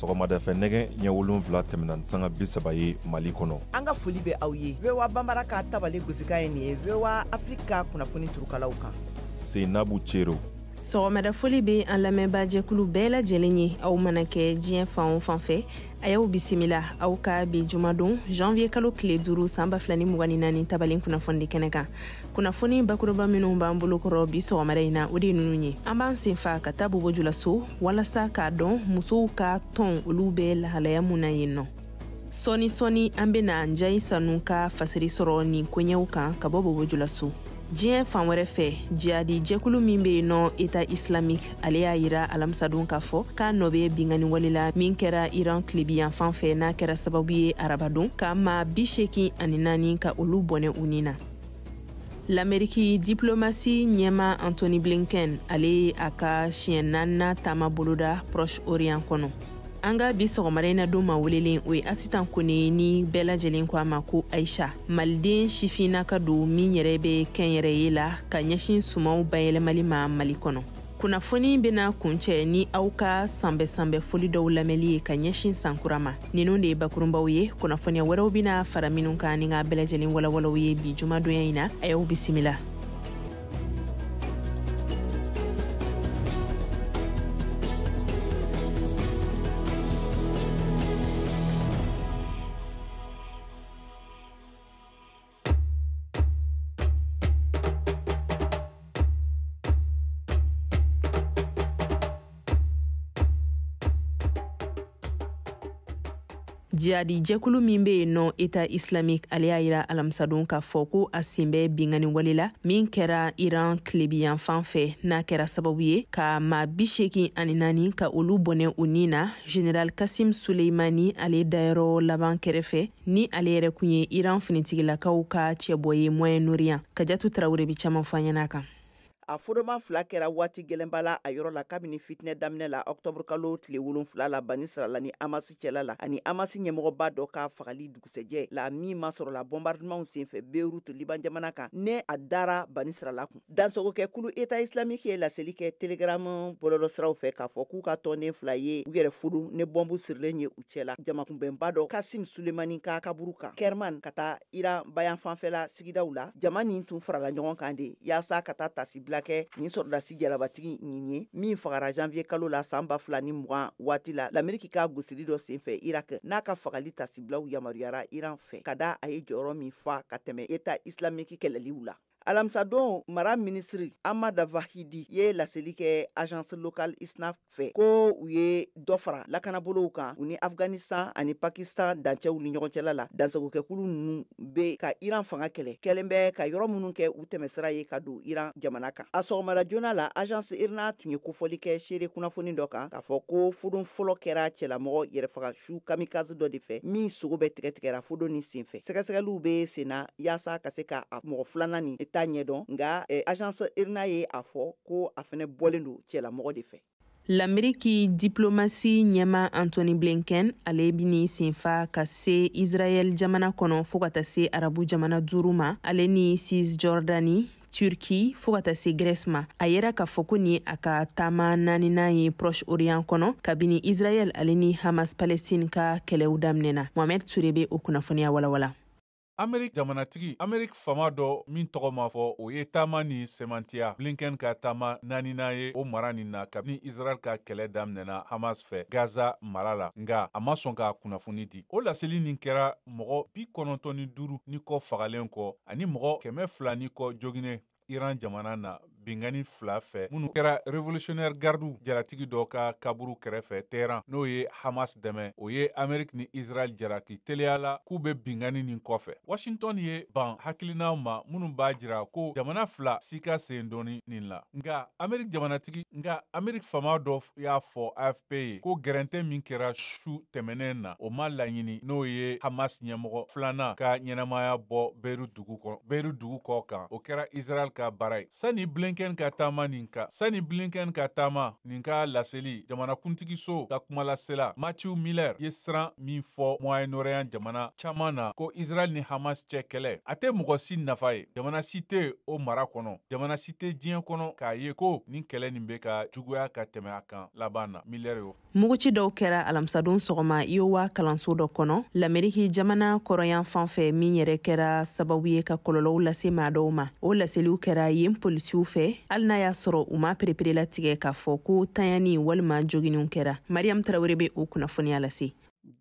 Sɔgɔmada fɛ nɛgɛ ɲɛ 7 tɛmɛna ni sanga 30 ye Mali kɔnɔ. An ka foli bɛ aw ye VOA Banbara ka tabale gosikan ye nin ye VOA Afrique ka kunnafoni turukalaw kan. Seinabu Cero. Sɔgɔmada foli bɛ an lamɛnbaajɛkulu bɛɛ lajɛlen ye, aw mana kɛ diɲɛ fan o fan fɛ, a y'aw bisimila aw ka bi jumadon janvier kalo tile 5 san 2024 tabalen kunnafoni kɛnɛ kan. Kunnafoni bakuruba minnu b'an bolo kɔrɔ bi sɔgɔmada in na, o de ye ninnu ye. An b'an senfa ka taa Bobo Julaso walasa k'a dɔn musow ka tɔn olu bɛ lahalaya mun na yen nɔ. Sɔɔni sɔɔni an bɛna Njayi Sanu ka fasiri sɔrɔ nin koɲɛw kan ka bɔ Bobo Julaso. Diɲɛ fan wɛrɛ fɛ, jihadi jɛkulu min bɛ yen nɔ État islamique, ale y'a yira alamisadon k'a fɔ k'a nɔ bɛ binkanni wale la min kɛra Iran tilebiyanfan fɛ, n'a kɛra sababu ye arabadon ka maa 84 ka olu bɔnɛ u ni na. L'Amérique diplomasi ɲɛma Antony Blinken, ale ye a ka siɲɛ 4nan taama boloda Proche-Orient kɔnɔ. An ka bi sɔgɔmada in na don ma welelen, o ye Asitan Kone ni bɛɛ lajɛlen ko a ma ko Aisha, maliden sifinnaka don min yɛrɛ bɛ kɛnyɛrɛye la ka ɲɛsin sumanw bayɛlɛmali ma Mali kɔnɔ. Kunnafoni bɛna kuncɛ ni aw ka sanbɛ-sanbɛ foli dɔw lamɛnli ye ka ɲɛsin sankura ma. Ninnu de ye bakurunbaw ye, kunnafoniya wɛrɛw bɛna fara minnu kan ni ka bɛɛ lajɛlen walawalaw ye bi jumadonya in na. A y'aw bisimila. Jihadi jɛkulu min bɛ yen nɔ État islamique, ale y'a yira alamisadon k'a fɔ ko a sen bɛ binkanni wale la min kɛra Iran tilebiyanfan fɛ, n'a kɛra sababu ye ka maa 84 ka olu bɔnɛ u ni na. Général Kassim Soleimani ale dayɔrɔ laban kɛrɛfɛ, ni ale yɛrɛ kun ye Iran finitigilakaw ka cɛbɔ ye Moyen-Orient. Kajatu Tarawele bi caman fɔ an ɲɛna kan. A fodoma fila kɛra waati gɛlɛnba la a yɔrɔ la kabini fitinɛ daminɛ la octobre kalo tile 7 la Bani Sarala ni Hamas cɛla la, ani Hamas ɲɛmɔgɔba dɔ ka fagali dugusɛjɛ la min ma sɔrɔ la bombardement senfɛ Beyrouth Liban jamana kan, ne a dara Bani Sarala kun. Dansogokɛkulu État islamique ye laseli kɛ Telegram bɔlɔlɔsiraw fɛ k'a fɔ k'u ka tɔnden fila ye u yɛrɛ fodo ni bɔnbu sirilen ye u cɛ la jamakunbɛnba dɔ Kassim Soleimani ka kaburu kan Kerman ka taa Iran bayan fanfɛla sigidaw la. Jama nin tun farala ɲɔgɔn kan de yaasa ka taa tasibila kɛ nin sɔrɔdasi jalabatigi nin ye min fagara janvier kalo la san 2020 waati la l'Amérique ka gosili dɔ senfɛ Irak, n'a ka fagali tasibilaw yamaruyara Iran fɛ ka da a ye jɔyɔrɔ min fa ka tɛmɛ État islamique kɛlɛliw la. Alamisadon mara minisiri Ahmad Vahidi ye laseli kɛ agence locale ISNA fɛ ko u ye dɔ fara lakanabolow kan u ni Afghanistan ani Pakistan dancɛw ni ɲɔgɔn cɛla la. Dansagokɛkulu ninnu bɛ ka Iran fanga kɛlɛ kɛlen bɛ ka yɔrɔ minnu kɛ u tɛmɛsira ye ka don Iran jamana kan. A sɔgɔmada joona la agence IRNA tun ye kofɔli kɛ seere kunnafoni dɔ kan k'a fɔ ko fodon fɔlɔ kɛra cɛlamɔgɔ yɛrɛfaga su kamikaze dɔ de fɛ min sogo bɛ tigɛtigɛra fodon nin senfɛ. Sɛgɛsɛgɛliw bɛ senna yaasa ka se ka mɔgɔ filanan nin ta ɲɛdɔn, nka agence IRNA ye a fɔ ko a fɛnɛ bɔlen don cɛlamɔgɔ de fɛ. L'Amérique diplomasi ɲɛma Antony Blinken, ale bini senfa ka se Israël jamana kɔnɔ fo ka taa se Arabu jamana 5 ma, ale ni Cisjordanie, Turquie fo ka taa se Grèce ma. A yera k'a fɔ ko nin a ka taama 4nan ye Proche-Orient kɔnɔ kabini Israël ale ni Hamas Palestine ka kɛlɛw daminɛna. Mohamed Touré bɛ o kunnafoniya walawala. Amerique jamanatigi, Amerique fama dɔ min tɔgɔ ma fɔ, o ye taama ni sɛmɛntiya Blinken ka taama 4nan ye o mara nin na kabini Israël ka kɛlɛ daminɛna Hamas fɛ Gaza mara la, nka a ma sɔn ka kunnafoni di. O laseli nin kɛra mɔgɔ 95 ni kɔ fagalen kɔ ani mɔgɔ 200 ni kɔ joginnen Iran jamana na binkanni fila fɛ minnu kɛra Revolutionnaire Garde jalatigi dɔ ka kaburu kɛrɛfɛ Tehran, n'o ye Hamas dɛmɛ. O ye Amerique ni Israël jalaki teliya la k'u bɛ binkanni nin kɔfɛ. Washington ye ban hakilinaw ma minnu b'a jira ko jamana fila si ka sen dɔɔni nin la. Nka Amerique jamanatigi, nka Amerique faama dɔ y'a fɔ AFP ye ko gɛrɛntɛ min kɛra su tɛmɛnen na, o ma laɲini, n'o ye Hamas ɲɛmɔgɔ filanan ka ɲɛnamaya bɔ Beyrouth dugu kɔ kan, o kɛra Israël ka baara ye. Sani Blinken Blinken ka taama nin kan. Sani Blinken ka taama nin ka laseli, jamanakuntigiso ka kumalasela Matthew Miller ye siran min fɔ Moyen-Orient jamana caman na ko Israel ni Hamas cɛ kɛlɛ, a tɛ mɔgɔ si nafa ye. Jamana si tɛ o mara kɔnɔ, jamana si tɛ diɲɛ kɔnɔ k'a ye ko nin kɛlɛ nin bɛ ka juguya ka tɛmɛ a kan laban na. Miller y'o. Muguci dɔw kɛra alamisadon sɔgɔma Iowa kalanso dɔ kɔnɔ Lameriki jamana kɔrɔyan fan fɛ, min yɛrɛ kɛra sababu ye ka kɔlɔlɔw lase maa dɔw ma. O laseliw kɛra yen polisiw fɛ, hali n'a y'a sɔrɔ u ma pereperelatigɛ k'a fɔ ko tanyani walima joginniw kɛra. Mariam Tarawele bɛ o kunnafoniya lase.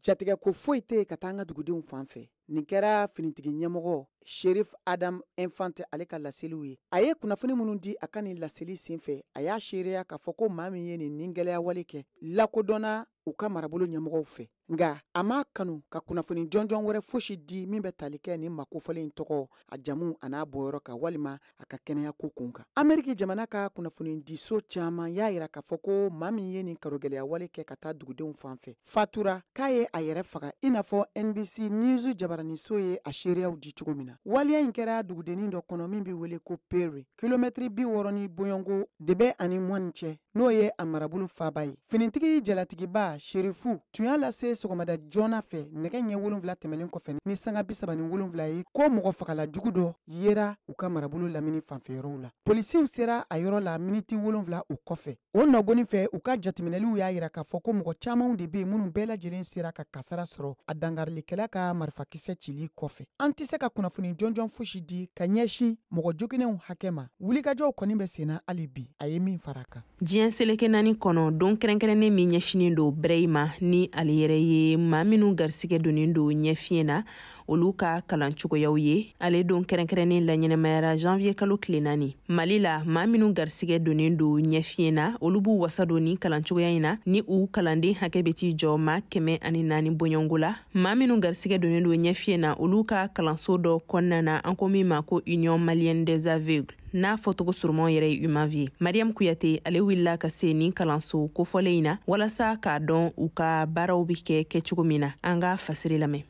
Jatigɛ ko foyi tɛ yen ka taa an ka dugudenw fan fɛ. Nin kɛra finitigi ɲɛmɔgɔ Sheriff Adam Infante ale ka laseliw ye. A ye kunnafoni minnu di a ka nin laseli senfɛ, a y'a seereya k'a fɔ ko maa min ye nin gɛlɛyawale kɛ lakodɔnna u ka marabolo ɲɛmɔgɔw fɛ. Nka a m'a kanu ka kunnafoni jɔnjɔn wɛrɛ fosi di min bɛ tali kɛ nin makofɔlen in tɔgɔ, a jamu an'a bɔyɔrɔ kan walima a ka kɛnɛya ko kun kan. Ameriki jamana ka kunnafoni diso caman y'a yira k'a fɔ ko maa min ye nin karogɛlɛyawale kɛ ka taa dugudenw fan fɛ fatura, k'a ye a yɛrɛ faga, i n'a fɔ NBC News jabaraniso ye a seereyaw di cogo min na. Waleya in kɛra dugudennin dɔ kɔnɔ min bɛ wele ko Perry, kilomɛtiri 60 ni bɔɲɔgɔnko de bɛ ani Moines cɛ, n'o ye a marabolo faaba ye. Finitigi jalatigiba Sherifu tun y'a lase sɔgɔmada joona fɛ nɛgɛ ɲɛ 7 tɛmɛnen kɔfɛ ni sanga 37 ye ko mɔgɔ fagala jugu dɔ yera u ka marabolo lamini fanfɛyɔrɔw la. Polisiw sera a yɔrɔ la miniti 7 o kɔfɛ. O nɔgɔni fɛ, u ka jateminɛliw y'a yira k'a fɔ ko mɔgɔ camanw de bɛ yen minnu bɛɛ lajɛlen sera ka kasara sɔrɔ a dankarilikɛla ka marifakisɛ cili kɔfɛ. An tɛ se ka kunnafoni jɔnjɔn fosi di ka ɲɛsin mɔgɔ joginnenw hakɛ ma. Wulikajɔw kɔni bɛ senna hali bi, a ye min fara a kan. Diɲɛ seleke naani kɔnɔ, don kɛrɛnkɛrɛnnen min ɲɛsinnen don braille ma, ni ale yɛrɛ ye maa minnu garisigɛ donnen don ɲɛfiɲɛ na, olu ka kalan cogoyaw ye. Ale don kɛrɛnkɛrɛnnen laɲɛnamayara janvier kalo tile 4. Mali la, maa minnu garisigɛ donnen don ɲɛfiɲɛ na, olu b'u wasa don ni kalan cogoya in na, ni u kalanden hakɛ bɛ t'i jɔ maa 104 bɔɲɔgɔnko la. Maa minnu garisigɛ donnen don ɲɛfiɲɛ na, olu ka kalanso dɔ kɔnɔna na, an ko min ma ko Union malienne des aveugles, n'a fɔcogo surumanw yɛrɛ ye UMAV ye. Mariam Kuyate ale wulila ka se nin kalanso kofɔlen in na walasa k'a dɔn u ka baaraw bɛ kɛ kɛcogo min na. An ka fasiri lamɛn.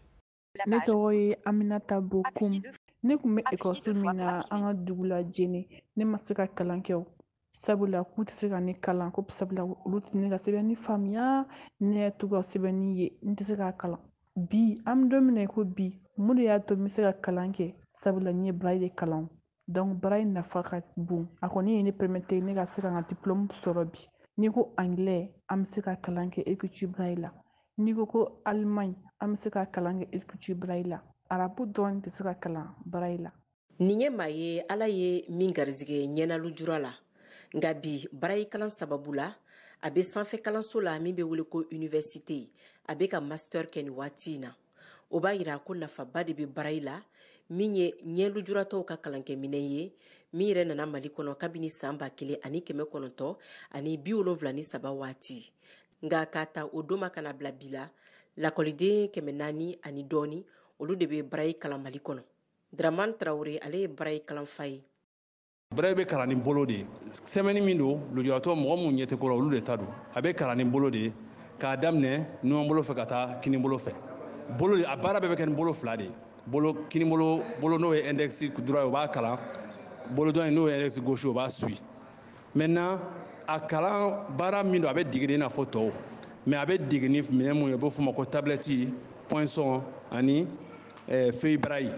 Ne tɔgɔ ye Aminata Bokum. Ne tun bɛ ekɔliso min na an ka dugu la Jene, ne ma se ka kalan kɛ o. Sabula k'u tɛ se ka ne kalan, ko sabula olu tɛ ne ka sɛbɛnni faamuya, ne yɛrɛ t'u ka sɛbɛnni ye, n tɛ se k'a kalan. Bi, an bɛ don min na i ko bi, mun de y'a to n bɛ se ka kalan kɛ? Sabula n ye braille de kalan. Donc braille nafa ka bon. A kɔni ye ne permettre ne ka se ka n ka diplôme sɔrɔ bi. N'i ko anglais, an bɛ se ka kalan kɛ écriture braille la. N'i ko ko Allemagne, an bɛ se ka kalan kɛ écriture braille la. Arabu dɔrɔn tɛ se ka kalan braille la. Nin ye maa ye Ala ye min garisɛgɛ ɲɛna lujura la. Nka bi braille kalan sababu la, a bɛ sanfɛ kalanso la min bɛ wele ko université. A bɛ ka master kɛ nin waati in na. O b'a yira ko nafaba de bɛ braille la, min ye ɲɛ lujuratɔw ka kalankɛminɛn ye, min yɛrɛ nana Mali kɔnɔ kabini san 1973 waati. Nka k'a ta o don ma ka na bila bi la, lakɔliden 400 ani dɔɔni, olu de bɛ braille kalan Mali kɔnɔ. Dramane Traoré ale ye braille kalanfa ye. Braille bɛ kalan ni bolo de ye. Sɛbɛnni min don, lujuratɔ mɔgɔ minnu ɲɛ tɛ ko la, olu de ta don. A bɛ kalan ni bolo de ye, k'a daminɛ numan bolo fɛ ka taa kini bolo fɛ. Bolo a baara bɛɛ bɛ kɛ ni bolo fila de ye. Bolo kini bolo, bolo n'o ye index droit ye, o b'a kalan. Bolo dɔ in n'o ye index gauche ye, o b'a suit. Maintenant, a kalan baara min don, a bɛ dege de i n'a fɔ tɔw. Mais a bɛ dege ni minɛn mun ye, u b'o fɔ o ma ko tablette, poinçon ani feuille braille.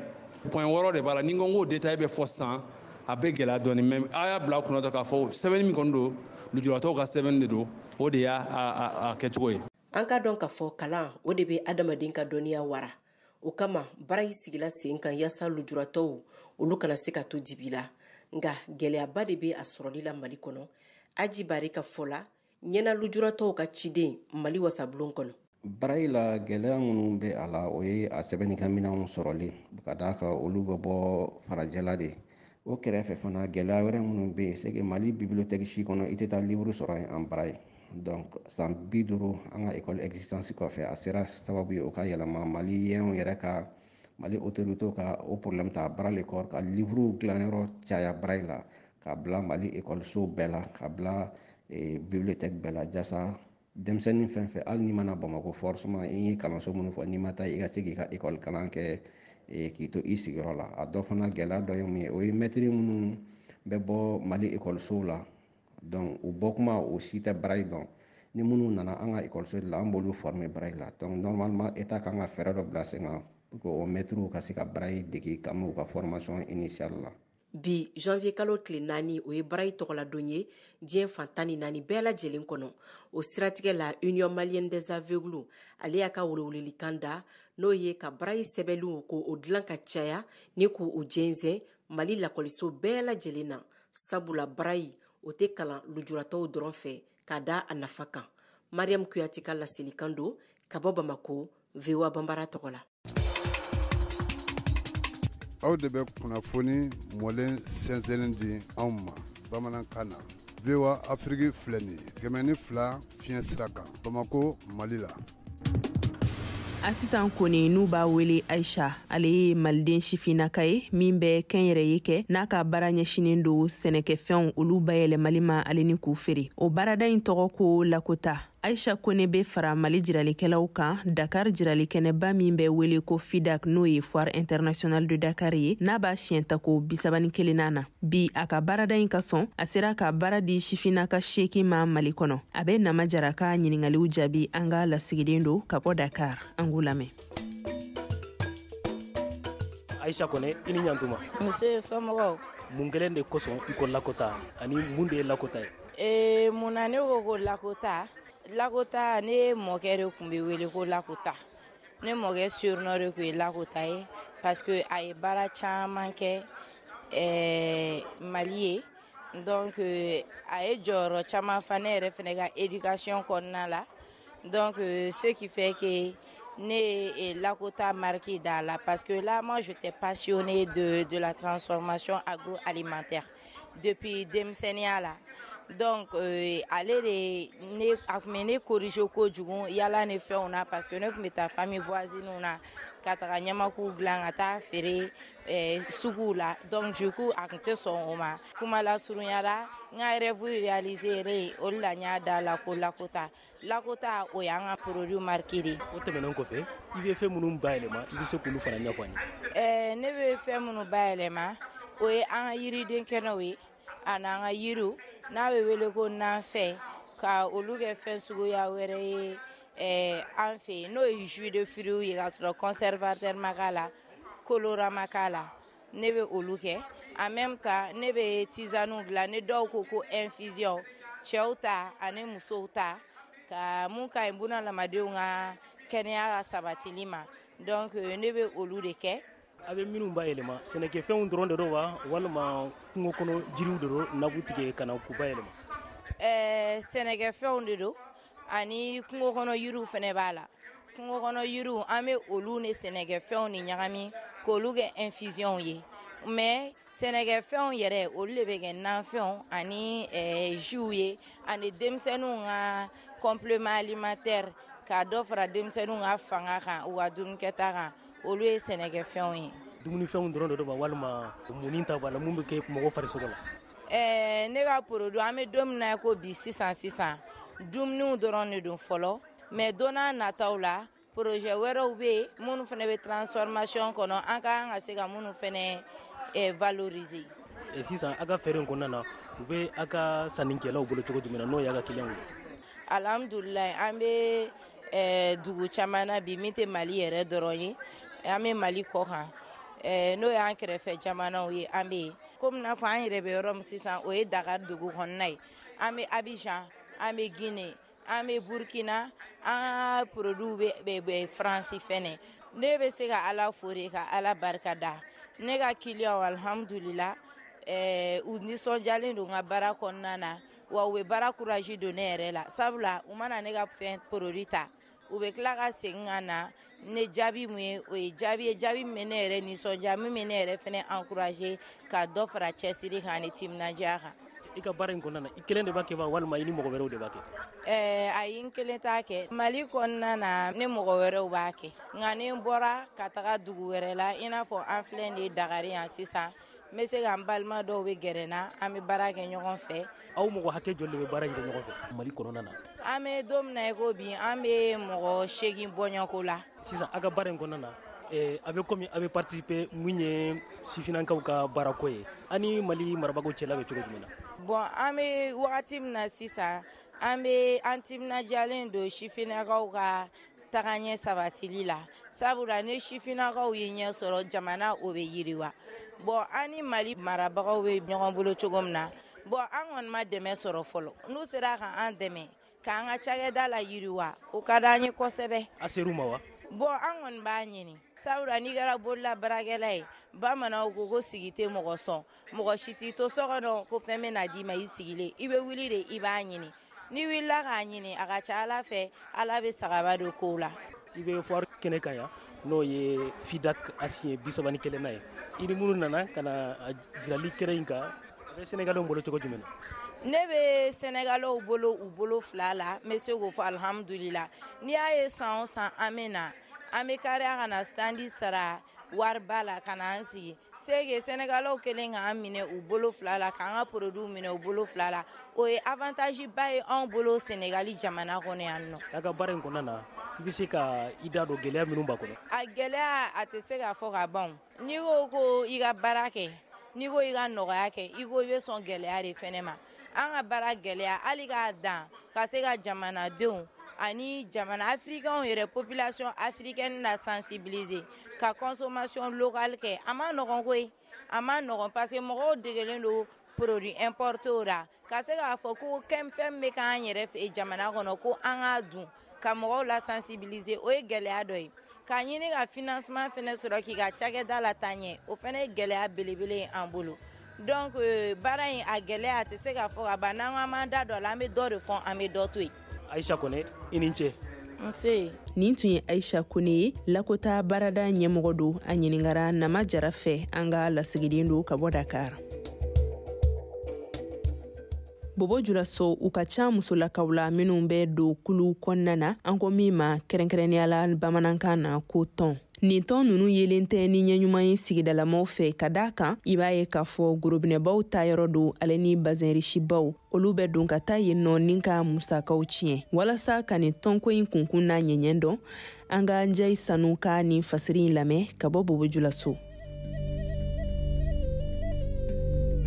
Point 6 de b'a la. Ni n ko n k'o détail bɛ fɔ sisan, a bɛ gɛlɛya dɔɔni. Mais a y'a bila a kunna dɔrɔn k'a fɔ sɛbɛnni min kɔni don, lujuratɔw ka sɛbɛnni de don, o de y'a a kɛcogo ye. An k'a dɔn k'a fɔ kalan, o de bɛ adamaden ka dɔnniya wara. O kama braille sigila sen kan yaasa lujuratɔw olu kana se ka to dibi la. Nka gɛlɛyaba de bɛ a sɔrɔli la Mali kɔnɔ. Aji Bari ka fɔ la, ɲɛna lujuratɔw ka ciden Mali wasabulon kɔnɔ. Braille la gɛlɛya minnu bɛ a la, o ye a sɛbɛnnikɛminɛnw sɔrɔli, ka d'a kan olu bɛ bɔ farajɛla de. O kɛrɛfɛ fana gɛlɛya wɛrɛ minnu bɛ yen, c'est que Mali bibliothèque si kɔnɔ i tɛ taa livre sɔrɔ yen en braille. Donc san 50 an ka école existence kɔfɛ, a sera sababu ye o ka yɛlɛma maliyɛnw yɛrɛ ka, Mali autorité ka o problème ta bras le corps, ka livre dilanyɔrɔ caya braille la, ka bila Mali école so bɛɛ la, ka bila bibliothèque bɛɛ la, jasa denmisɛnnin fɛn fɛn, hali n'i mana Bamakɔ forcément i ye kalanso minnu fɔ, n'i ma taa i ka se k'i ka école kalan kɛ k'i to i sigiyɔrɔ la. A dɔ fana gɛlɛya dɔ ye mun ye, o ye mɛtiri minnu bɛ bɔ Mali ekɔlisow la. Donc u bɔ kuma o si tɛ braille dɔn. Ni minnu nana an ka ekɔliso de la, an b'olu former braille la. Donc normalement État kan ka fɛɛrɛ dɔ bila sen kan pour que o mɛtiriw ka se ka braille dege kabini u ka formation initiale la. Bi janvier kalo tile 4, o ye braille tɔgɔladon ye diɲɛ fan 14 bɛɛ lajɛlen kɔnɔ. O siratigɛ la, Union malienne des aveugles, ale y'a ka welewelelikan da, n'o ye ka braille sɛbɛnliw ko o dilan ka caya ni k'u jɛnsɛn Mali lakɔliso bɛɛ lajɛlen na, sabula braille o tɛ kalan lujuratɔw dɔrɔn fɛ, ka da a nafa kan. Mariam Kuyate ka laselikan don ka bɔ Bamako, VOA Banbara tɔgɔ la. Aw de bɛ kunnafoni mɔlen sɛnsɛnnen di anw ma bamanankan na. VOA Afrique filɛ nin ye, 102 fiɲɛ sira kan, Bamako, Mali la. Asitan Kone, n'u b'a wele Aisha, ale ye maliden sifinnaka ye min bɛ kɛnyɛrɛye kɛ, n'a ka baara ɲɛsinen don sɛnɛkɛfɛnw olu bayɛlɛmali ma ale ni k'u feere. O baarada in tɔgɔ ko Lakota. Aisha Kone bɛ fara Mali jiralikɛlaw kan Dakar jiralikɛnɛba min bɛ wele ko FIDAK, n'o ye Foire internationale de Dakar ye, n'a b'a siɲɛ tako 31nan na bi. A ka baarada in ka sɔn, a sera ka baara di sifinnaka 8 ma Mali kɔnɔ. A bɛ Nama Jara ka ɲiningaliw jaabi, an ka lasigiden don ka bɔ Dakar. An k'u lamɛn. Aisha Kone, i ni ɲantuma. Nse, somɔgɔw? Mun kelen de kosɔn i ko Lakota, ani mun de ye Lakota ye? Mun na ne ko ko Lakota? Lakota, ne mɔkɛ de tun bɛ wele ko Lakota. Ne mɔkɛ surnom de tun ye Lakota ye, parce que a ye baara caman kɛ Mali ye. Donc a ye jɔyɔrɔ caman fa ne yɛrɛ fɛnɛ ka éducation kɔnɔna la. Donc ce qui fait que ne ye Lakota marque da la, parce que là, moi, j'étais passionnée de la transformation agroalimentaire depuis denmisɛnninya la. Donc ale de ne a tun bɛ ne corriger kojugu yala ni fɛnw na, parce que ne tun bɛ taa famille voisine na ka taga ɲamakuw dilan ka taa feere suguw la. Donc du coup a tun tɛ sɔn o ma. Kuma lasurunya la, n ka rêve réaliser yɛrɛ, o de la n y'a da la ko Lakota. Lakota, o y'an ka produit marque de ye. O tɛmɛnen kɔfɛ, i bɛ fɛn minnu bayɛlɛma, i bɛ se k'olu fana ɲɛfɔ an ye? Ne bɛ fɛn minnu bayɛlɛma, o ye an ka yiriden kɛnɛw ye ani an ka yiriw n'a bɛ wele ko nanfɛn, ka olu kɛ fɛn suguya wɛrɛ ye an fɛ yen, n'o ye jus de fruits ye, ka sɔrɔ conservateur ma k'a la, colorant ma k'a la. Ne bɛ olu kɛ. En même temps, ne bɛ tisane dilan, ni dɔw ko ko infusion, cɛw ta ani musow ta, ka mun ka ɲi bunadamadenw ka kɛnɛya sabatili ma. Donc ne bɛ olu de kɛ. A bɛ minnu bayɛlɛma, sɛnɛkɛfɛnw dɔrɔn de don wa, walima kungo kɔnɔ jiriw de don n'a b'u tigɛ ka na k'u bayɛlɛma? Sɛnɛkɛfɛnw de don, ani kungo kɔnɔ yiriw fana b'a la. Kungo kɔnɔ yiriw, an bɛ olu ni sɛnɛkɛfɛnw ni ɲagami k'olu kɛ infusion ye. Mais sɛnɛkɛfɛnw yɛrɛ, olu de bɛ kɛ nanfɛnw ani jus ye, ani denmisɛnninw ka complément alimentaire, ka dɔ fara denmisɛnninw ka fanga kan, u ka dumunikɛta kan, olu ye sɛnɛkɛfɛnw ye. Dumunifɛnw dɔrɔn de don wa, walima munni ta b'a la, mun bɛ kɛ mɔgɔ farisogo la? Ne ka produit, an bɛ don min na ko bi, sisan sisan, dumuniw dɔrɔn de don fɔlɔ. Mais don n'a nataw la, projet wɛrɛw bɛ yen minnu fana bɛ transformation kɔnɔ, an ka kan ka se ka minnu fana valoriser. Sisan, a ka feere in kɔnɔna na, u bɛ a ka sannikɛlaw bolo cogo jumɛn na, n'o y'a ka clients ye? Alhamdulilayi, an bɛ dugu caman na bi min tɛ Mali yɛrɛ dɔrɔn ye. An bɛ Mali kɔ kan, n'o y'an kɛrɛfɛ jamanaw ye, an bɛ yen. Komi n'a fɔ an yɛrɛ bɛ yɔrɔ min sisan, o ye Dakar dugu kɔnɔna ye. An bɛ Abidjan, an bɛ Guinée, an bɛ Burkina, an ka produit bɛ Faransi fɛnɛ. Ne bɛ se ka Ala fo de, ka Ala barika da. Ne ka client, alhamdulila, u nisɔndiyalen don n ka baara kɔnɔna na, wa u bɛ baara courage don ne yɛrɛ la, sabula u mana ne ka fɛn produit ta, u bɛ tila ka segin ka na ne jaabi mun ye, o ye jaabi ye, jaabi min bɛ ne yɛrɛ nisɔndiya, min bɛ ne yɛrɛ fɛnɛ encourager ka dɔ fara cɛsiri kan ani timinandiya kan. I ka baara in kɔnɔna na, i kelen de b'a kɛ wa, walima i ni mɔgɔ wɛrɛw de b'a kɛ? Ayi, n kelen t'a kɛ. Mali kɔnɔna na, ne mɔgɔ wɛrɛw b'a kɛ, nka ni n bɔra ka taga dugu wɛrɛ la, i n'a fɔ an filɛ nin ye Dakar yan sisan, n bɛ se ka n balima dɔw bɛ gɛrɛ n na, an bɛ baara kɛ ɲɔgɔn fɛ. Aw mɔgɔ hakɛ joli de bɛ baara in kɛ ɲɔgɔn fɛ Mali kɔnɔna na? An bɛ don min na i ko bi, an bɛ mɔgɔ 8 bɔɲɔgɔnko la. Sisan, a ka baara in kɔnɔna na, A bɛ komi a bɛ participer mun ye sifinnakaw ka baarako ye, ani Mali marabagaw cɛla bɛ cogo jumɛn na? Bon, an bɛ wagati min na sisan, an bɛ an timinandiyalen don sifinnakaw ka tagaɲɛ sabatili la, sabula ni sifinnakaw ye ɲɛ sɔrɔ, jamana o bɛ yiriwa. Bon, an ni Mali marabagaw bɛ ɲɔgɔn bolo cogo min na, bon, an kɔni ma dɛmɛ sɔrɔ fɔlɔ. N'u sera ka an dɛmɛ k'an ka cakɛda la yiriwa, o ka d'an ye kosɛbɛ. A ser'u ma wa? Bon, an kɔni b'a ɲini, sabula n'i kɛra bolola baarakɛla ye, bamananw ko sigi tɛ mɔgɔ sɔn, mɔgɔ si t'i to so kɔnɔ ko fɛn bɛ na d'i ma i sigilen, i bɛ wuli de i b'a ɲini. N'i wulila k'a ɲini, a ka ca Ala fɛ, Ala bɛ sagaba don kow la. I bɛ foire kɛnɛ kan yan, n'o ye FIDAK a siɲɛ 31nan ye, i ni minnu nana ka na jirali kɛnɛ in kan, a bɛ Sénégalais bolo cogo jumɛn na? Ne bɛ Sénégalais bolo u bolo fila la, n bɛ se k'o fɔ alihamudulila. N'i y'a ye san o san an bɛ na, an bɛ kariya ka na standi sara wariba la ka na an sigi. C'est que Sénégalais kɛlen k'an minɛ u bolo fila la, k'an ka produit minɛ u bolo fila la, o ye avantage ba ye anw bolo Sénégali jamana kɔnɔ yan nɔ. A ka baara in kɔnɔna na, i bɛ se ka i da don gɛlɛya minnu b'a kɔnɔ? A gɛlɛya, a tɛ se ka fɔ ka ban. N'i ko ko i ka baara kɛ, n'i ko i ka nɔgɔya kɛ, i ko i bɛ sɔn gɛlɛya de fɛnɛ ma. An ka baara gɛlɛya, hali k'a dan ka se ka jamanadenw ani jamana africain yɛrɛ, population africaine la sensibiliser ka consommation locale kɛ, a ma nɔgɔn koyi, a ma nɔgɔn, parce que mɔgɔw degelen don produit importé la, ka se k'a fɔ ko fɛn bɛ k'an yɛrɛ fɛ jamana kɔnɔ ko an k'a dun, ka mɔgɔw la sensibiliser, o ye gɛlɛya dɔ ye. K'a ɲini ka financement fɛnɛ sɔrɔ k'i ka cakɛda la taa ɲɛ, o fɛnɛ ye gɛlɛya belebele ye an bolo. Donc baara in a gɛlɛya a tɛ se ka fɔ ka ban. N'an ko an b'an da don a la, an bɛ dɔ de fɔ, an bɛ dɔ to yen. Aïcha Kone, i ni ce. Nse. Nin tun ye Aïcha Kone ye, Lakota baarada ɲɛmɔgɔ don. A ɲininkara Nama Jara fɛ, an ka lasigiden don ka bɔ Dakar. Bobo Julaso, u ka ca musolakaw la minnu bɛ don kulu kɔnɔna na, an ko min ma kɛrɛnkɛrɛnnenya la bamanankan na ko tɔn. Nin tɔn ninnu yelen tɛ ni ɲɛ ɲuman ye sigidalamaw fɛ, ka d'a kan i b'a ye k'a fɔ gorobinɛbaw ta yɔrɔ don, ale ni bazɛnrisibaw, olu bɛ don ka taa yen nɔ ni ka musakaw tiɲɛ. Walasa ka nin tɔnko in kunkun n'a ɲɛɲɛ dɔn, an ka Njayi Sanu ka nin fasiri in lamɛn ka bɔ Bobo Julaso.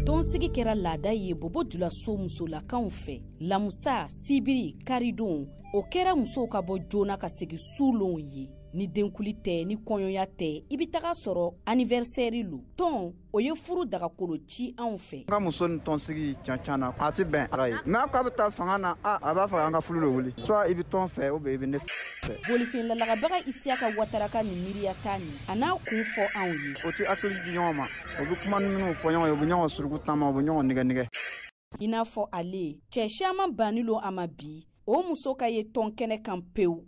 Tɔnsigi kɛra laada ye Bobo Julaso musolakaw fɛ. Lamusa, sibiri, karidon, o kɛra musow ka bɔ joona ka segin sulonw ye. Ni denkuli tɛ, ni kɔɲɔya tɛ, i bɛ taga sɔrɔ anniversaire lo. Tɔn, o ye furu dagakolo ci anw fɛ. N ka muso ni tɔnsigi can can na, a tɛ bɛn ara ye. N'a ko a bɛ taa fanga na, a b'a fɔ an ka furu de wuli. Soit i bɛ tɔn fɛ, ou bien i bɛ ne fɛ. Bolifɛn lalagabaga Isiyaka Watara ka nin miiriya ta nin, a n'a kun fɔ anw ye. O tɛ hakili di ɲɔgɔn ma, o bɛ kuma minnu fɔ ɲɔgɔn ye, u bɛ ɲɔgɔn suruku taama, u bɛ ɲɔgɔn nɛgɛ nɛgɛ. I n'a fɔ ale, cɛ caman banni lo a ma bi, o muso ka ye tɔn kɛnɛ kan pewu.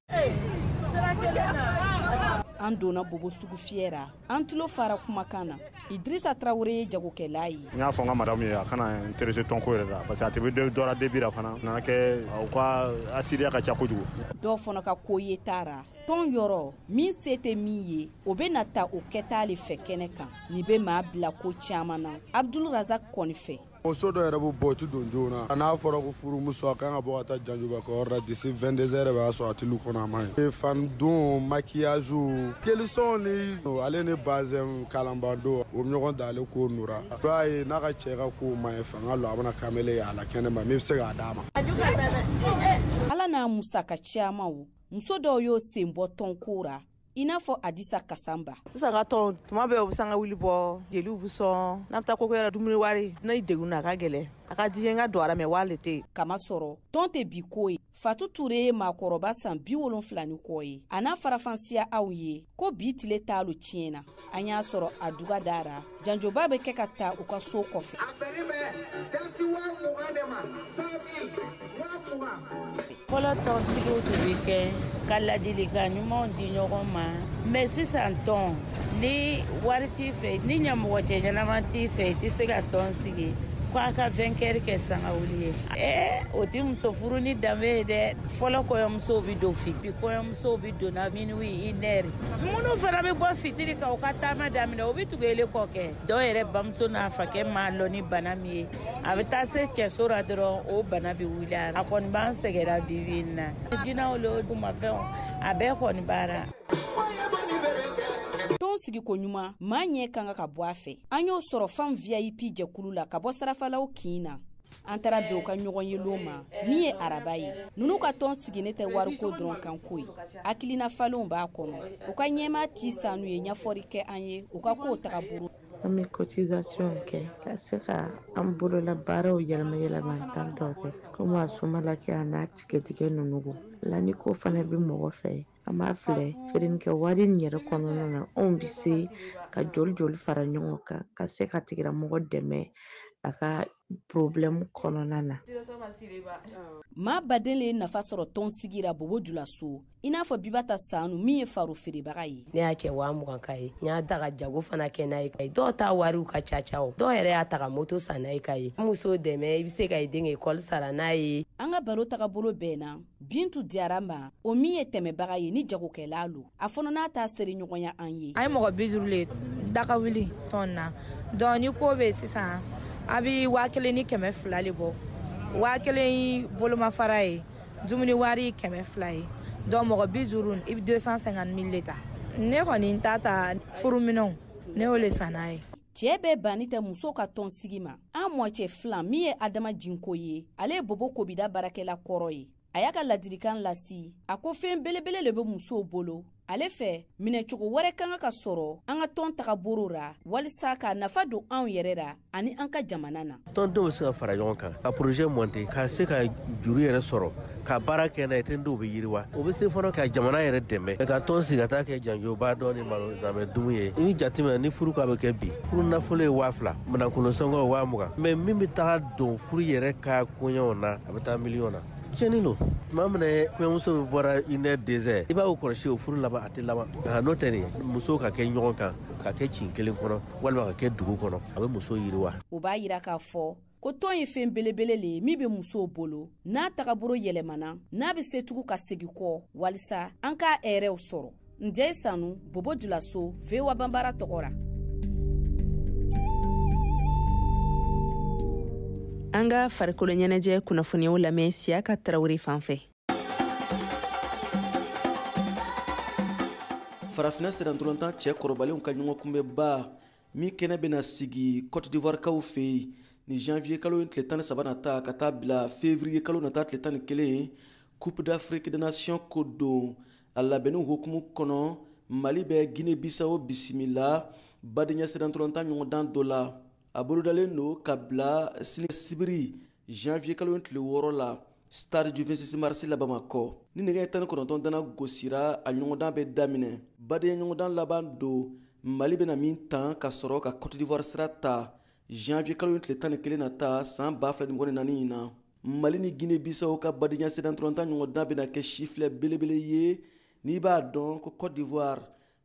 An donna Bobo sugu fiyɛ ra, an tulo fara kumakan na. Idrissa Traoré ye jagokɛla ye. N y'a fɔ n ka madame ye, a kana intéressé tɔnko yɛrɛ la, parce que a tɛ bɛ dɔ la début la fana, nana kɛ u ka asidiya ka ca kojugu. Dɔw fana ka ko ye taara tɔn yɔrɔ min se tɛ min ye, o bɛ na ta o kɛta le fɛ kɛnɛ kan. Nin bɛ maa bila ko caman na. Abdul Razak kɔni fɛ. Muso dɔ yɛrɛ bɛ bɔ, o tɛ don joona. N'a fɔra ko furumuso a kan ka bɔ ka taa janjuba kɛyɔrɔ la d'ici 22 heures, b'a sɔrɔ a tɛ lu kɔnɔ, a ma ɲi. Fan don, maquillage, kelisɔn ni ale ni bazɛn kalanbando, o bɛ ɲɔgɔn da ale ko nura. I b'a ye n'a ka cɛ ka kow ma ɲi, fanga lɔ, a bɛna kamalen ye a la kɛnɛ ma min bɛ se k'a d'a ma. Ala n'a musaka camanw, muso dɔw y'o sen bɔ tɔnko ra, i n'a fɔ Adisa Kasanba. Sisan ka tɔn tuma bɛɛ u bɛ sanga wuli bɔ, jeliw bɛ sɔn, n'a bɛ taa koko yɛrɛ dumuni wari, n'a ye degun na a ka gɛlɛn, a ka di n ka don a la mɛ wari le tɛ yen. Kamasɔrɔ tɔn tɛ bi ko ye. Fatu Ture ye maakɔrɔba san 70 ni kɔ ye. A n'a farafansiya aw ye ko bi tile t'a lo tiɲɛ na. An y'a sɔrɔ a duga dara, janjoba bɛ kɛ ka taa u ka so kɔfɛ. A bɛnnen bɛ dasi 20,000 de ma, 100 000, 20,000. Fɔlɔ tɔnsigiw tun bɛ kɛ ka ladilikan ɲumanw di ɲɔgɔn ma, mɛ sisan tɔn, ni wari t'i fɛ, ni ɲɛmɔgɔ cɛ ɲɛnama t'i fɛ, i tɛ se ka tɔn sigi. Ko a ka vainqueur kɛ sangawuli ye. O tɛ muso furu ni danbe ye dɛ. Fɔlɔ kɔɲɔmusow bɛ don fitiri, kɔɲɔmusow bɛ don na minuit, une heure. Minnu fana bɛ bɔ fitiri kan u ka taama daminɛ, u bɛ tugu ele kɔ kɛ. Dɔw yɛrɛ bamuso n'a fakɛ m'a lɔn ni bana min ye, a bɛ taa se cɛso la dɔrɔn, o bana bɛ wuli a la. A kɔni b'an sɛgɛnra bi bi in na. Jinɛw le o kumafɛnw, a bɛɛ kɔni baara. Tɔn sigiko ɲuman, maa ɲɛ kan ka bɔ a fɛ. An y'o sɔrɔ Femmes VIP jɛkulu la ka bɔ Sarafalaw kin na. An taara bɛn u ka ɲɔgɔn ye lon ma min ye araba ye. Ninnu ka tɔn sigilen tɛ wariko dɔrɔn kan ko ye, hakilina falenw b'a kɔnɔ. U ka ɲɛmaa ti sanu ye ɲɛfɔli kɛ an ye u ka kow tagabolo. An bɛ cotisation kɛ ka se ka an bolola baaraw yɛlɛma yɛlɛma kan dɔw kɛ komi a sumala kɛ a n'a tigɛtigɛ ninnu la. Ni ko fana bɛ mɔgɔ fɛ, an b'a filɛ feerenikɛ wari in yɛrɛ kɔnɔna na, anw bɛ se ka joli joli fara ɲɔgɔn kan ka se ka tigilamɔgɔ dɛmɛ a ka problème kɔnɔna na. Maa baden le ye nafa sɔrɔ tɔn sigira Bobo Julaso, i n'a fɔ Bibata Sanu min ye faro feerebaga ye. Ne y'a cɛ 20,000 ka ye, n y'a ta ka jago fana kɛ n'a ye. Dɔw ta wariw ka ca ca o, dɔw yɛrɛ y'a ta ka moto san n'a ye ka ye. Muso dɛmɛ, i bɛ se ka i den ekɔli sara n'a ye. An ka baro tagabolo bɛnna Bintu Diyara ma, o min ye tɛmɛbaga ye ni jagokɛla lo. A fana n'a ta seri ɲɔgɔnya an ye. An ye mɔgɔ 50 le daga wuli tɔn na. Donc ni ko bɛ sisan, a bɛ 1,200 le bɔ. 1,000 bolomafara ye, dumuni wari 200 ye. Donc mɔgɔ 50 i bɛ 250 000 le ta. Ne kɔni ta ta furuminɛnw, ne y'o le san n'a ye. Cɛɛ bɛɛ banni tɛ muso ka tɔn sigi ma. An mɔcɛ filan min ye Adama Jinko ye, ale ye Bobo Kobida baarakɛla kɔrɔ ye. A y'a ka ladilikan lasi, a ko fɛn belebele le bɛ musow bolo. Ale fɛ, minɛcogo wɛrɛ kan ka sɔrɔ an ka tɔn tagabolo ra walisa ka nafa don anw yɛrɛ ra ani an ka jamana na. Tɔndenw bɛ se ka fara ɲɔgɔn kan ka projet monter, ka se ka juru yɛrɛ sɔrɔ ka baara kɛ n'a ye, tɔndenw bɛ yiriwa. O bɛ se fana ka jamana yɛrɛ dɛmɛ ka tɔn sigi ka taa kɛ janjoba dɔ ni malo zamɛ dumu ye. I bɛ jateminɛ ni furu k'a bɛ kɛ bi, furu nafolo ye 2,000, minɛnkolon sɔngɔ ye 20,000, mais min bɛ taga don furu yɛrɛ ka koɲɛw na, a bɛ taa miliyɔn na. Tiɲɛni don. Tuma min kɔɲɔmuso bɛ bɔra 1h 2h, i b'a kɔlɔsi o furu laban, a tɛ laban. N'o tɛ nin musow ka kɛ ɲɔgɔn kan, ka kɛ kin kelen kɔnɔ walima ka kɛ dugu kɔnɔ, a bɛ muso yiriwa. O b'a yira k'a fɔ ko tɔn ye fɛn belebele le ye min bɛ musow bolo, n'a tagabolo yɛlɛmana, n'a bɛ se tugun ka segin kɔ walisa an k'a hɛrɛw sɔrɔ. Njɛ Sanu, Bobo Julaso, VOA Banbara tɔgɔ ra. An ka farikolo ɲɛnajɛ kunnafoniyaw lamɛn Siyaka Tarawele fan fɛ. Farafinna sennantolatan cɛ kɔrɔbalenw ka ɲɔgɔn kunbɛnba min kɛnɛ bɛna sigi Cote d'Ivoire kaw fɛ yen ni janvier kalo tile 13 nata ka taa bila février kalo nata tile 11, Coupe d'Afrique des Nations ko don. A labɛnniw hukumu kɔnɔ, Mali bɛ Guinée Bissau bisimila badenya sennantolatan ɲɔgɔndan dɔ la. A bolodalen don ka bila sini sibiri janvier kalo tile 6 la, stade du 26 mars la Bamakɔ. Ni nɛgɛ 19 dana gosira, a ɲɔgɔndan bɛ daminɛ. Badenya ɲɔgɔndan laban don Mali bɛna min tan ka sɔrɔ ka Cote d'Ivoire sira ta janvier kalo tile 11 nata san 2024 in na. Mali ni Guinée Bissau ka badenya sennantolatan ɲɔgɔndan bɛna kɛ sifilɛ belebele ye, n'i b'a dɔn ko Cote d'Ivoire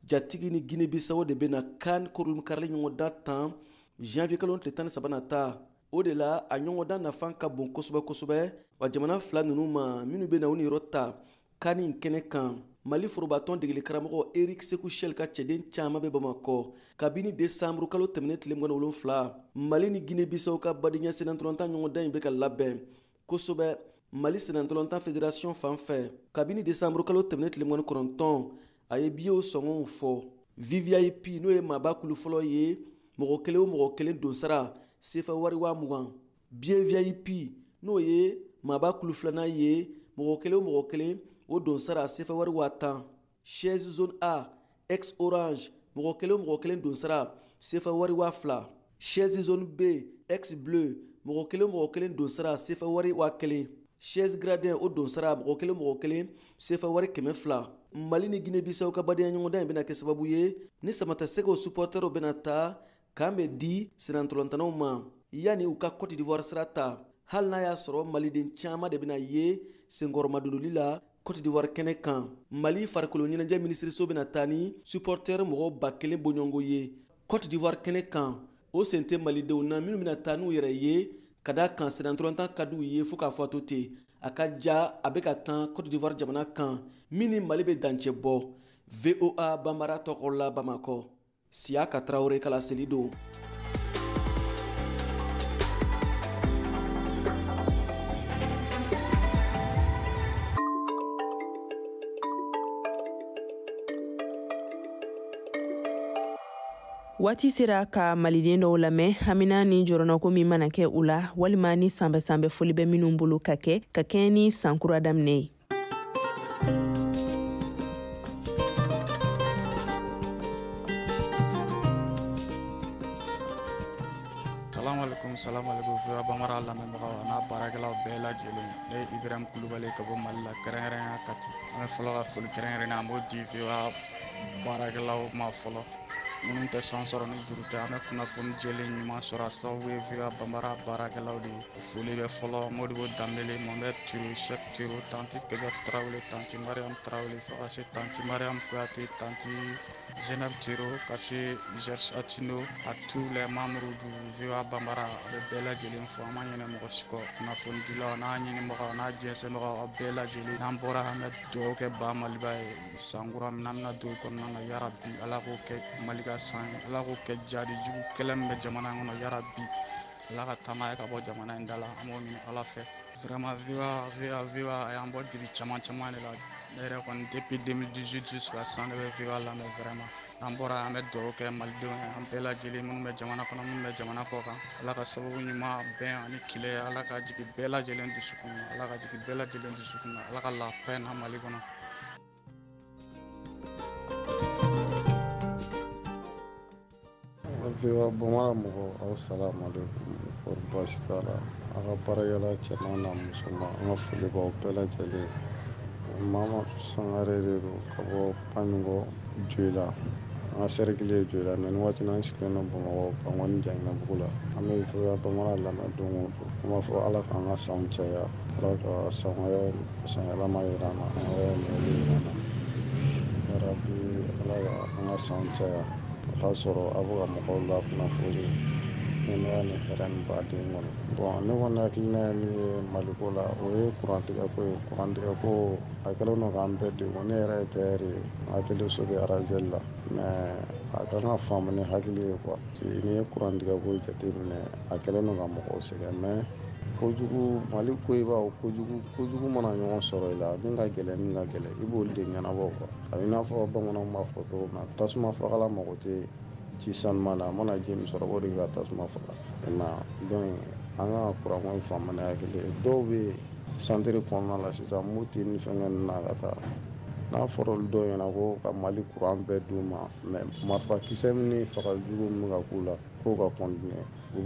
jatigi ni Guinée Bissau de bɛna CAN kurunkarili ɲɔgɔndan tan janvier kalo tile 13 nata. O de la, a ɲɔgɔndan nafa ka bon kosɛbɛ kosɛbɛ wa jamana fila ninnu ma minnu bɛna u niyɔrɔ ta CAN in kɛnɛ kan. Mali forobatɔn degeli karamɔgɔ Eric Sekou Chelle ka cɛden caman bɛ Bamakɔ kabini desanburu kalo tɛmɛnen tile 27. Mali ni Guinée Bissau ka badenya sennantolatan ɲɔgɔndan in bɛ ka labɛn kosɛbɛ Mali sennantolatan fédération fan fɛ. Kabini desanburu kalo tɛmɛnen tile 29, a ye biyew sɔngɔw fɔ. VVIP, n'o ye maaba kulu fɔlɔ ye, mɔgɔ kelen o mɔgɔ kelen donsara sefa wari 20,000. Billet VIP, n'o ye maaba kulu filanan ye, mɔgɔ kelen o mɔgɔ kelen o donsara sefa wari 10,000. Chaise zone A ex orange, mɔgɔ kelen o mɔgɔ kelen donsara sefa wari 2,000. Chaise zone B ex bleu, mɔgɔ kelen o mɔgɔ kelen donsara sefa wari 1,000. Chaise gradin, o donsara mɔgɔ kelen mɔgɔ kelen sefa wari 200. Mali ni Guinée Bissau ka badenya ɲɔgɔndan in bɛna kɛ sababu ye ni samatasɛgɛw supporterw bɛna taa k'an bɛ di sennantolatannaw ma yanni u ka Cote d'Ivoire sira ta, hali n'a y'a sɔrɔ maliden caman de bɛna ye senkɔrɔmadonli la Cote d'Ivoire kɛnɛ kan. Mali farikolo ɲɛnajɛ minisiriso bɛna taa ni supporter mɔgɔ 1000 bɔɲɔgɔnko ye Cote d'Ivoire kɛnɛ kan. O sen tɛ malidenw na minnu bɛna taa n'u yɛrɛ ye, ka da kan sennantolatan ka d'u ye fo k'a fɔ a to ten. A ka ja a bɛ ka tan Cote d'Ivoire jamana kan min ni Mali bɛ dancɛ bɔ. VOA Banbara tɔgɔ la Bamakɔ, Siyaka Tarawele kala seli don. Waati sera ka maliden dɔw lamɛn hamina ni jɔrɔnako min mana kɛ u la, walima ni sanbɛ-sanbɛ foli bɛ minnu bolo ka kɛ ka kɛɲɛ ni sankura daminɛ ye. Salamu alaikum, salamu alaikum, VOA Bambara lamɛnbagaw a n'a baarakɛlaw bɛɛ lajɛlen. Ne ye Ibrahim Kulubali ka bɔ Mali la, kɛrɛnkɛrɛnnenya Kati. An bɛ fɔlɔ ka foli kɛrɛnkɛrɛnnen an b'o di VOA baarakɛlaw ma fɔlɔ. Minnu tɛ san sɔrɔ ni juru tɛ, an bɛ kunnafoni jɛlen ɲuman sɔrɔ a sababu ye VOA Bambara baarakɛlaw de ye. Foli bɛ fɔlɔ Modibo Danbele, Mohamed Turo, Cheick Turo, Tanti Kɛjɔ Tarawele, Tanti Mariam Tarawele, fo ka se Tanti Mariam Kuyate, Tanti Zeynab Turo, ka se Georges Atino, à tous les membres du VOA Bambara, a bɛ bɛɛ lajɛlen fo, an ma ɲinɛ mɔgɔ si kɔ. Kunnafonidilaw n'a ɲinibagaw n'a jɛnsɛnbagaw, aw bɛɛ lajɛlen. N'an bɔra an bɛ dugawu kɛ Ba Maliba ye san kura min n'an bɛna don o kɔnɔna na, yarabi Ala k'o kɛ Mali ka san ye, Ala k'o kɛ jadi jugu kɛlɛ min bɛ jamana in kɔnɔ, yarabi Ala ka taa n'a ye ka bɔ jamana in da la, an b'o ɲini Ala fɛ. Vraiment VOA VOA VOA a y'an bɔ dibi caman caman de la. Ne yɛrɛ kɔni depuis 2018 jusqu'à sisan ne bɛ VOA lamɛn vraiment. N'an bɔra an bɛ dugawu kɛ malidenw ye, an bɛɛ lajɛlen minnu bɛ jamana kɔnɔ, minnu bɛ jamana kɔ kan. Ala ka sababu ɲuman bɛn ani kile, Ala ka jigin bɛɛ lajɛlen dusukun na, Ala ka jigin bɛɛ lajɛlen dusukun na, Ala ka la paix na Mali kɔnɔ. VOA Bambara mɔgɔw, aw salamu alaikum, kɔri baasi t'a la. A ka baarakɛla cɛman n'a musoman, an ka foli b'aw bɛɛ lajɛlen. Mamadu Sangare de don ka bɔ Baɲunkɔ Joyila. An ka cercle ye Joyila, mais nin waati in na an sigilen don Bamakɔ Bankɔni Janginɛbugu la. An bɛ VOA Bambara lamɛn don o don. An b'a fɔ Ala k'an ka sanw caya, Ala ka san wɛrɛ sanyɛlɛma yira an na, an wɛrɛ nɔgɔli yira an na. Yarabi Ala ka an ka sanw caya. O k'a sɔrɔ aw bɛ ka mɔgɔw lakunnafoni kɛnɛya ni hɛrɛ ni baden kɔnɔ. Bon, ne kɔni hakilina ye min ye Maliko la, o ye kurantigɛko ye. Kurantigɛko a kɛlen don k'an bɛɛ degun. Ne yɛrɛ ye tailleur ye, n ka atelier bɛ Arazɛli la, mais a kan ka faamu ni hakili ye quoi. N'i ye kurantigɛko jateminɛ, a kɛlen don ka mɔgɔw sɛgɛn, mais kojugu Mali ko i b'a fɔ kojugu mana ɲɔgɔn sɔrɔ i la, min ka gɛlɛn min ka gɛlɛn i b'olu de ɲɛnabɔ quoi. A bɛ i n'a fɔ bamananw b'a fɔ cogo min na, tasuma fagala mago tɛ ji sanuman na, a mana ji min sɔrɔ o de ka tasuma faga. I m'a ye, donc an ka kuranko in faamu ni hakili ye. Dɔw bɛ santiri kɔnɔna la sisan, Moti ni fɛnkɛ ninnu na ka taa, n'a fɔra olu dɔw ɲɛna ko ka Mali kuran bɛɛ d'u ma, mais marifakisɛ min ni fagalijugu min bɛ ka k'u la, k'o ka continuer, u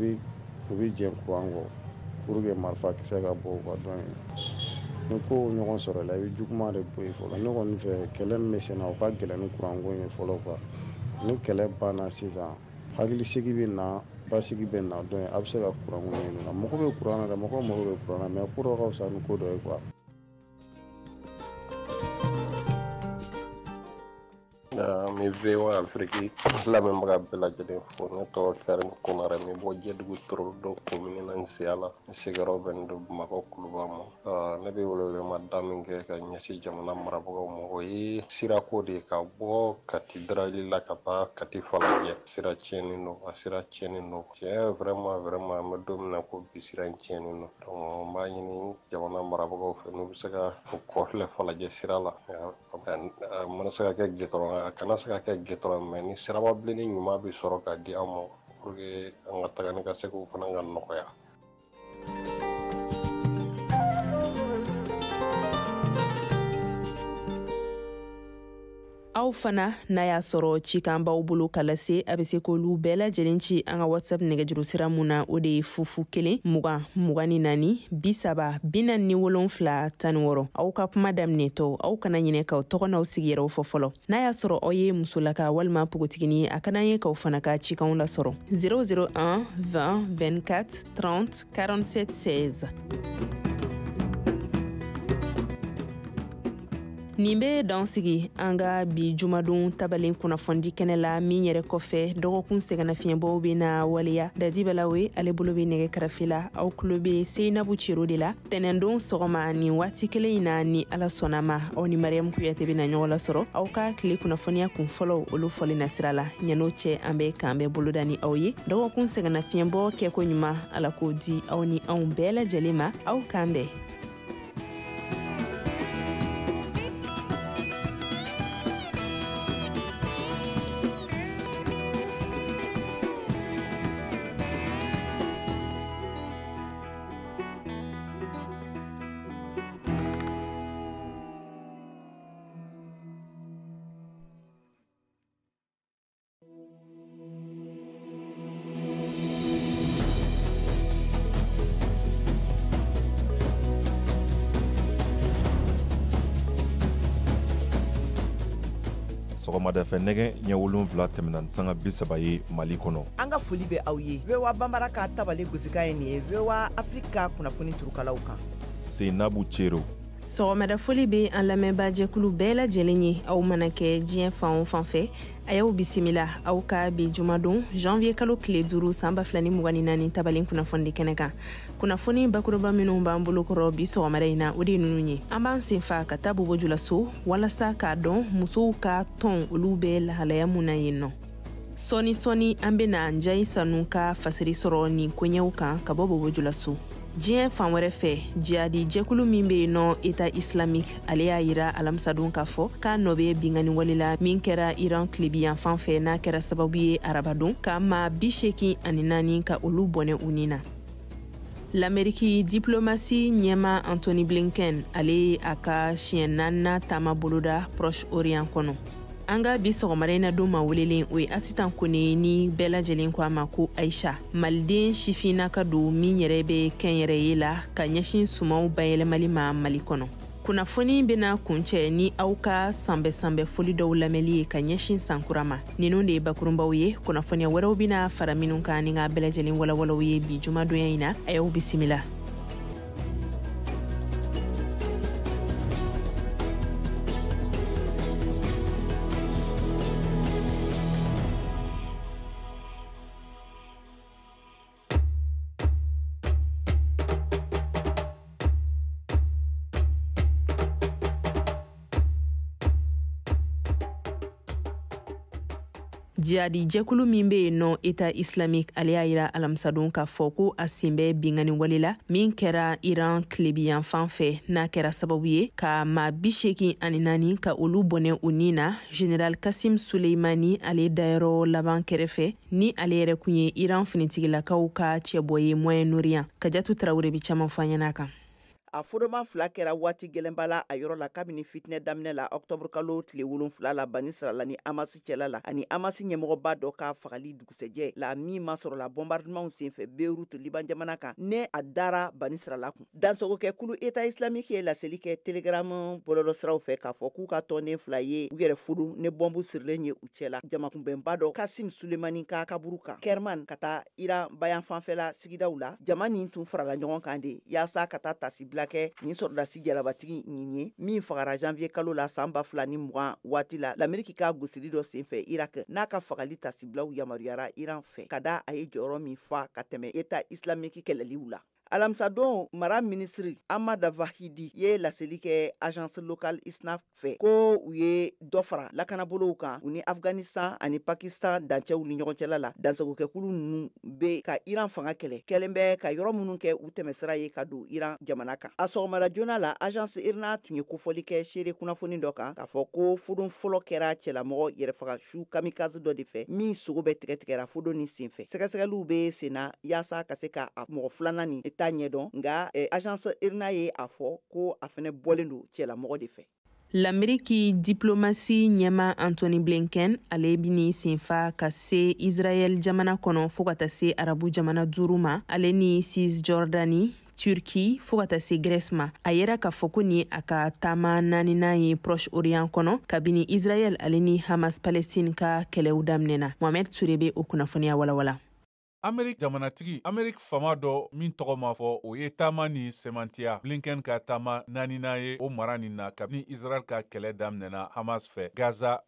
bɛ jɛn kuran kɔ pour que marifakisɛ ka bɔ u ka dɔn ye. Ni ko ɲɔgɔn sɔrɔ la, i bɛ juguman de bɔ yen fɔlɔ. Ne kɔni fɛ, kɛlɛ min bɛ sen na, o ka gɛlɛn ni kuranko ye fɔlɔ quoi. Ni kɛlɛ banna sisan, hakilisigi bɛ na, basigi bɛ na, donc a bɛ se ka kuranko ɲɛɲini. Mɔgɔ bɛ kuran na dɛ, mɔgɔw mago bɛ kuran na, mais ko dɔ ka fisa ni ko dɔ ye quoi. An bɛ VOA Afrique lamɛnbaga bɛɛ lajɛlen fo. Ne tɔgɔ Karim Konare, n bɛ bɔ Jɛdugu Torodo commune na Nsiyala. N sigiyɔrɔ bɛnnen don Bamakɔ Kuluba ma. Ne bɛ welewelema min kɛ ka ɲɛsin jamana marabagaw ma, o ye sirako de ye, ka bɔ Kati Darali la ka taa Kati Falajɛ. Sira tiɲɛnen don, a sira tiɲɛnen don tiɲɛ, vraiment vraiment an bɛ don min na ko bi sira in tiɲɛnen don. Donc n b'a ɲini jamana marabagaw fɛ, n'u bɛ se ka o kɔfilɛ Falajɛ sira la, a mana se ka kɛ goudron, a kana se ka kɛ goudron, mais ni siraba bilenni ɲuman bɛ sɔrɔ ka di an ma pour que an ka taga ni ka seginw fana ka nɔgɔya. Aw fana n'a y'a sɔrɔ cikan b'aw bolo ka lase, a bɛ se k'olu bɛɛ lajɛlen ci an ka WhatsApp nɛgɛjuru sira mun na, o de ye 0 0 20 24 30 47 16. Aw ka kuma daminɛtɔ, aw kana ɲinɛ k'aw tɔgɔ n'aw sigiyɔrɔw fɔ fɔlɔ. N'a y'a sɔrɔ aw ye musolaka walima npogotiginin ye, a ka d'an ye k'aw fana ka cikanw lasɔrɔ. 0 0 1 20 24 30 47 16. Nin bɛ dan sigi an ka bi jumadon tabalen kunnafoni kɛnɛ la, min yɛrɛ kɔfɛ dɔgɔkun sɛgɛnnafiɲɛbɔw bɛ na waleya. Dadi Balawe ale bolo bɛ nɛgɛ karafe la, aw tulo bɛ Seyinabu Cero de la. Tɛnɛndon sɔgɔma nin waati kelen in na, ni Ala sɔnna ma, aw ni Mariam Kuyate bɛ na ɲɔgɔn lasɔrɔ aw ka tile kunnafoniya kun fɔlɔw olu fɔli nasira la. Ɲan'o cɛ, an bɛ k'an bɛɛ boloda ni aw ye. Dɔgɔkun sɛgɛnnafiɲɛbɔ kɛko ɲuman, Ala k'o di aw ni anw bɛɛ lajɛlen ma. Aw k'an bɛn. Sɔgɔmada fɛ nɛgɛ ɲɛ 7 tɛmɛna ni sanga 30 ye Mali kɔnɔ. An ka foli bɛ aw ye. VOA Banbara ka tabale gosikan ye nin ye VOA Afrique ka kunnafoni turukalaw kan. Seinabu Cero. Sɔgɔmada foli bɛ an lamɛnbaajɛkulu bɛɛ lajɛlen ye, aw mana kɛ diɲɛ fan o fan fɛ, a y'aw bisimila aw ka bi jumadon janvier kalo tile 5 san 2024 tabalen kunnafoni kɛnɛ kan. Kunnafoni bakuruba minnu b'an bolo kɔrɔ bi sɔgɔmada in na, o de ye ninnu ye. An b'an senfa ka taa Bobo-Julaso walasa k'a dɔn musow ka tɔn olu bɛ lahalaya mun na yen nɔ. Sɔɔni sɔɔni an bɛna Njayi Sanu ka fasiri sɔrɔ nin koɲɛw kan ka bɔ Bobo-Julaso. Diɲɛ fan wɛrɛ fɛ, jihadi jɛkulu min bɛ yen nɔ État islamique, ale y'a yira alamisadon k'a fɔ k'a nɔ bɛ binkanni wale la min kɛra Iran tilebiyanfan fɛ, n'a kɛra sababu ye arabadon ka maa 84 ka olu bɔnɛ u ni na. L'Amérique diplomasi ɲɛma Antony Blinken, ale ye a ka siɲɛ naaninan taama boloda Proche Orient kɔnɔ. An ka bi sɔgɔmada in na don ma welelen, o ye Asitan Kone ni bɛɛ lajɛlen ko a ma ko Aisha, maliden sifinnaka don min yɛrɛ bɛ kɛnyɛrɛye la ka ɲɛsin sumanw bayɛlɛmali ma Mali kɔnɔ. Kunnafoni bɛna kuncɛ ni aw ka sanbɛ-sanbɛ foli dɔw lamɛnli ye ka ɲɛsin sankura ma. Ninnu de ye bakurunbaw ye, kunnafoniya wɛrɛw bɛna fara minnu kan ni ka bɛɛ lajɛlen walawalaw ye bi jumadonya in na. A y'aw bisimila. Jihadi jɛkulu min bɛ yen nɔ État islamique, ale y'a yira alamisadon k'a fɔ ko a sen bɛ binkanni wale la min kɛra Iran tilebiyanfan fɛ, n'a kɛra sababu ye ka maa 84 ka olu bɔnɛ u ni na. Général Kassim Soleimani ale dayɔrɔ laban kɛrɛfɛ, ni ale yɛrɛ kun ye Iran finitigilakaw ka cɛbɔ ye Moyen-Orient. Kajatu Tarawele bi caman fɔ an ɲɛna kan. A fodoma fila kɛra waati gɛlɛnba la a yɔrɔ la kabini fitinɛ daminɛ la octobre kalo tile 7 la Bani Sarala ni Hamas cɛla la, ani Hamas ɲɛmɔgɔba dɔ ka fagali dugusɛjɛ la min ma sɔrɔ la bombardement senfɛ Beyrouth Liban jamana kan, ne a dara Bani Sarala kun. Dansɔgɔkɛkulu État islamique ye laseli kɛ Telegram bɔlɔlɔsiraw fɛ k'a fɔ k'u ka tɔnden fila ye u yɛrɛ fodo ni bɔnbu sirilen ye u cɛ la jamakunbɛnba dɔ Kassim Soleimani ka kaburu kan Kerman ka taa Iran bayan fanfɛla sigidaw la. Jama nin tun farala ɲɔgɔn kan de yaasa ka taa tasibila kɛ nin sɔrɔdasi jalabatigi nin ye min fagara janvier kalo la san 2020 waati la l'Amérique ka gosili dɔ senfɛ Irak, n'a ka fagali tasibilaw yamaruyara Iran fɛ ka da a ye jɔyɔrɔ min fa ka tɛmɛ État islamique kɛlɛliw la. Alamisadon mara minisiri Ahmad Vahidi ye laseli kɛ agence locale ISNA fɛ ko u ye dɔ fara lakanabolow kan u ni Afghanistan ani Pakistan dancɛw ni ɲɔgɔn cɛla la. Dansagokɛkulu ninnu bɛ ka Iran fanga kɛlɛ kɛlen bɛ ka yɔrɔ minnu kɛ u tɛmɛsira ye ka don Iran jamana kan. A sɔgɔmada joona la agence IRNA tun ye kofɔli kɛ seere kunnafoni dɔ kan k'a fɔ ko fodon fɔlɔ kɛra cɛlamɔgɔ yɛrɛfaga su kamikaze dɔ de fɛ min sogo bɛ tigɛtigɛra fodon ni senfɛ. Sɛgɛsɛgɛliw bɛ senna yaasa ka se ka mɔgɔ filanan nin ta ɲɛdɔn, nka agence IRNA ye a fɔ ko a fɛnɛ bɔlen don cɛlamɔgɔ de fɛ. L'Amérique diplomasi ɲɛma Antony Blinken, ale bini senfa ka se Israël jamana kɔnɔ fo ka taa se arabu jamana 5 ma, ale ni Cisjordanie, Turquie fo ka taa se Grèce ma. A yera k'a fɔ ko nin a ka taama naaninan ye Proche Orient kɔnɔ kabini Israël ale ni Hamas Palestine ka kɛlɛw daminɛna. Mohamed Touré bɛ o kunnafoniya walawala. Amerique jamanatigi, Amerique fama dɔ min tɔgɔ ma fɔ, o ye taama ni sɛmantiya Blinken ka taama naaninan ye o mara nin na kabini Israel ka kɛlɛ daminɛna Hamas fɛ Gaza.